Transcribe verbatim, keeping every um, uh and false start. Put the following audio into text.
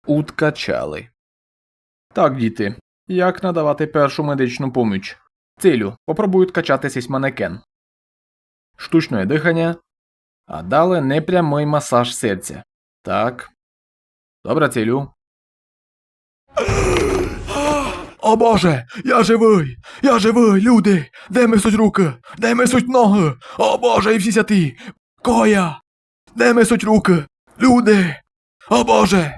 Удкачали. Так, діти, як надавати першу медичну поміч? Цілю, попробуй откачати сись манекен. Штучне дыханя. А далі непрямый масаж серця. Так. Добре, цілю. О Боже, я живый! Я живый, люди! Де ми суть рукы? Де ми суть ногы? О Боже, і всі святі! Кого я? Де ми суть рукы? Люди! О Боже!